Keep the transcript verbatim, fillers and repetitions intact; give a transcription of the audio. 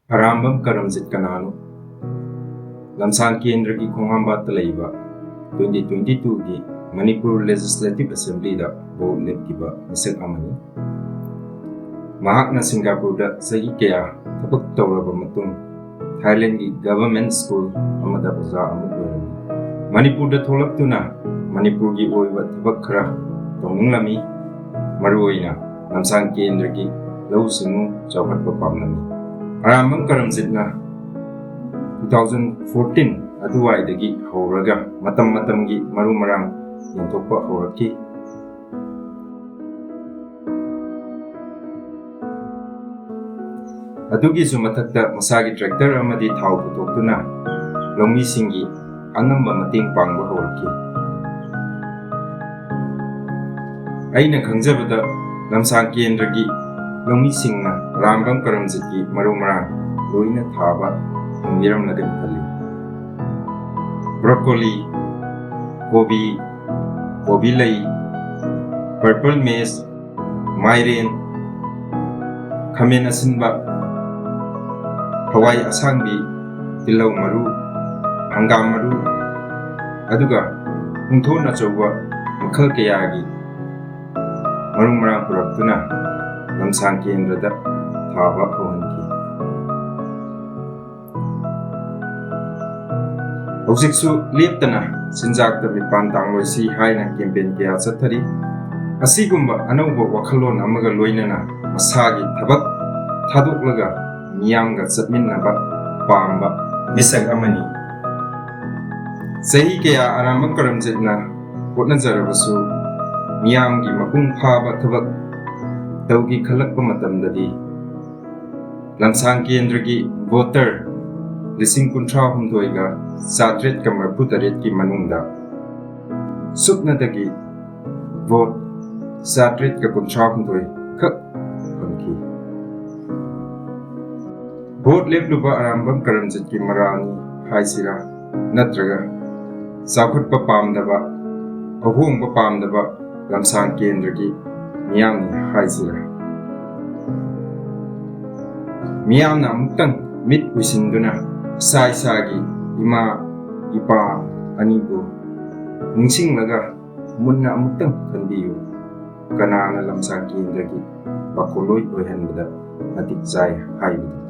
ꯑꯔꯥꯝꯕꯝ ꯀꯔꯝꯖꯤꯠ ꯀꯅꯥꯅꯣ? ꯂꯝꯁꯥꯡ ꯀꯦꯟꯗ꯭ꯔꯒꯤ ꯈꯣꯡꯍꯥꯝꯄꯥꯠꯇ ꯂꯩꯕ twenty twenty-twoꯒꯤ ꯃꯅꯤꯄꯨꯔ Legislative Assemblyꯗ ꯚꯣꯠ ꯂꯦꯞꯈꯤꯕ ꯃꯤꯁꯛ ꯑꯃꯅꯤ꯫ ꯃꯍꯥꯛꯅ ꯁꯤꯡꯒꯥꯄꯨꯔꯗ ꯆꯍꯤ ꯀꯌꯥ ꯊꯕꯛ ꯇꯧꯔꯕ ꯃꯇꯨꯡ, ꯊꯥꯏꯂꯦꯟꯒꯤ government school ꯑꯃꯗ ꯑꯣꯖꯥ ꯑꯃ ꯑꯣꯏꯔꯝꯃꯤ꯫ ꯃꯅꯤꯄꯨꯔꯗ ꯊꯣꯛꯂꯛꯇꯨꯅ ꯃꯅꯤꯄꯨꯔꯒꯤ ꯑꯣꯏꯕ ꯊꯕꯛ ꯈꯔ ꯇꯧꯅꯤꯡꯂꯝꯃꯤ꯫ ꯃꯔꯨꯑꯣꯏꯅ ꯂꯝꯁꯥꯡ ꯀꯦꯟꯗ꯭ꯔꯒꯤ ꯂꯧꯎ ꯁꯤꯡꯎ ꯆꯥꯎꯈꯠꯄ ꯄꯥꯝꯂꯝꯃꯤ꯫ ꯑꯔꯥꯝꯕꯝ ꯀꯔꯝꯖꯤꯠꯅ two thousand fourteen ꯑꯗꯨꯋꯥꯏꯗꯒꯤ ꯍꯧꯔꯒ ꯃꯇꯝ ꯃꯇꯝꯒꯤ ꯃꯔꯨ ꯃꯔꯥꯡ ꯌꯦꯟꯊꯣꯛꯄ ꯍꯧꯔꯛꯈꯤ꯫ ꯑꯗꯨꯒꯤꯁꯨ ꯃꯊꯛꯇ ꯃꯁꯥꯒꯤ tractor ꯑꯃꯗꯤ ꯊꯥꯎ ꯄꯨꯊꯣꯛꯇꯨꯅ ꯂꯧꯃꯤꯁꯤꯡꯒꯤ ꯑꯉꯝꯕ ꯃꯇꯦꯡ ꯄꯥꯡꯕ ꯍꯧꯔꯛꯈꯤ꯫ ꯑꯩꯅ ꯈꯪꯖꯕꯗ ꯂꯝꯁꯥꯡ ꯀꯦꯟꯗ꯭ꯔꯒꯤ ꯂꯧꯃꯤꯁꯤꯡꯅ ꯑꯔꯥꯝꯕꯝ ꯀꯔꯝꯖꯤꯠꯀꯤ ꯃꯔꯨ ꯃꯔꯥꯡ ꯂꯣꯏꯅ ꯊꯥꯕ ꯉꯝꯕꯤꯔꯝꯂꯒꯅꯤ ꯈꯜꯂꯤ꯫ Broccoli, ꯀꯣꯕꯤ, ꯀꯣꯕꯤ ꯂꯩ, purple maize, ꯃꯥꯏꯔꯦꯟ, ꯈꯥꯃꯦꯟ ꯑꯁꯤꯟꯕ, ꯍꯋꯥꯏ ꯑꯁꯥꯡꯕꯤ, ꯇꯤꯜꯍꯧ ꯃꯔꯨ, ꯍꯪꯒꯥꯝ ꯃꯔꯨ, ꯑꯗꯨꯒ ꯄꯨꯡꯊꯣꯟ ꯑꯆꯧꯕ ꯃꯈꯜ ꯀꯌꯥꯒꯤ ꯃꯔꯨ ꯃꯔꯥꯡ ꯄꯨꯔꯛꯇꯨꯅ ꯂꯝꯁꯥꯡ ꯀꯦꯟꯗ꯭ꯔꯗ ꯊꯥꯕ ꯍꯧꯍꯟꯈꯤ꯫ ꯍꯧꯖꯤꯛꯁꯨ ꯂꯦꯞꯇꯅ ꯆꯤꯟꯖꯥꯛꯇ ꯃꯤꯠꯄꯥꯟ ꯇꯥꯡꯂꯣꯏꯁꯤ ꯍꯥꯏꯅ campaign ꯀꯌꯥ ꯆꯠꯊꯔꯤ꯫ ꯑꯁꯤꯒꯨꯝꯕ ꯑꯅꯧꯕ ꯋꯥꯈꯜꯂꯣꯟ ꯑꯃꯒ ꯂꯣꯏꯅꯅ ꯃꯁꯥꯒꯤ ꯊꯕꯛ ꯊꯥꯗꯣꯛꯂꯒ ꯃꯤꯌꯥꯝꯒ ꯆꯠꯃꯤꯟꯅꯕ ꯄꯥꯝꯕ ꯃꯤꯁꯛ ꯑꯃꯅꯤ꯫ ꯆꯍꯤ ꯀꯌꯥ ꯑꯔꯥꯝꯕꯝ ꯀꯔꯝꯖꯤꯠꯅ ꯍꯣꯠꯅꯖꯔꯕꯁꯨ, ꯃꯤꯌꯥꯝꯒꯤ ꯃꯄꯨꯡ ꯐꯥꯕ ꯊꯕꯛ ꯇꯧꯒꯦ ꯈꯜꯂꯛꯄ ꯃꯇꯝꯗꯗꯤ, ꯂꯝꯁꯥꯡ ꯀꯦꯟꯗ꯭ꯔꯒꯤ voter ꯂꯤꯁꯤꯡ ꯀꯨꯟꯊ꯭ꯔꯥ ꯍꯨꯝꯗꯣꯏꯒ ꯆꯥꯇ꯭ꯔꯦꯠꯀ ꯃꯔꯤꯐꯨ ꯇꯔꯦꯠꯀꯤ ꯃꯅꯨꯡꯗ ꯁꯨꯞꯅꯇꯒꯤ vote ꯆꯥꯇ꯭ꯔꯦꯠꯀ ꯀꯨꯟꯊ꯭ꯔꯥ ꯍꯨꯝꯗꯣꯏ ꯈꯛ ꯐꯪꯈꯤ꯫ Vote ꯂꯦꯞꯂꯨꯕ ꯑꯔꯥꯝꯕꯝ ꯀꯔꯝꯖꯤꯠꯀꯤ ꯃꯔꯥꯜꯅꯤ ꯍꯥꯏꯁꯤꯔꯥ, ꯅꯠꯇ꯭ꯔꯒ ꯆꯥꯎꯈꯠꯄ ꯄꯥꯝꯗꯕ, ꯑꯍꯣꯡꯕ ꯄꯥꯝꯗꯕ ꯂꯝꯁꯥꯡ ꯀꯦꯟꯗ꯭ꯔꯒꯤ ꯃꯤꯌꯥꯝꯅꯤ ꯍꯥꯏꯁꯤꯔꯥ? ꯃꯤꯌꯥꯝꯅ ꯑꯃꯨꯛꯇꯪ ꯃꯤꯠ ꯎꯏꯁꯤꯟꯗꯨꯅ ꯏꯁꯥ ꯏꯁꯥꯒꯤ ꯏꯃꯥ ꯏꯄꯥ ꯑꯅꯤꯕꯨ ꯅꯤꯡꯁꯤꯡꯂꯒ ꯃꯨꯟꯅ ꯑꯃꯨꯛꯇꯪ ꯈꯟꯕꯤꯌꯨ꯫ ꯀꯅꯥꯅ ꯂꯝꯁꯥ ꯀꯦꯟꯗ꯭ꯔꯒꯤ ꯄꯥꯈꯣꯜꯂꯣꯏ ꯑꯣꯏꯍꯟꯕꯗ ꯃꯇꯤꯛ ꯆꯥꯏ ꯍꯥꯏꯕꯗꯨ?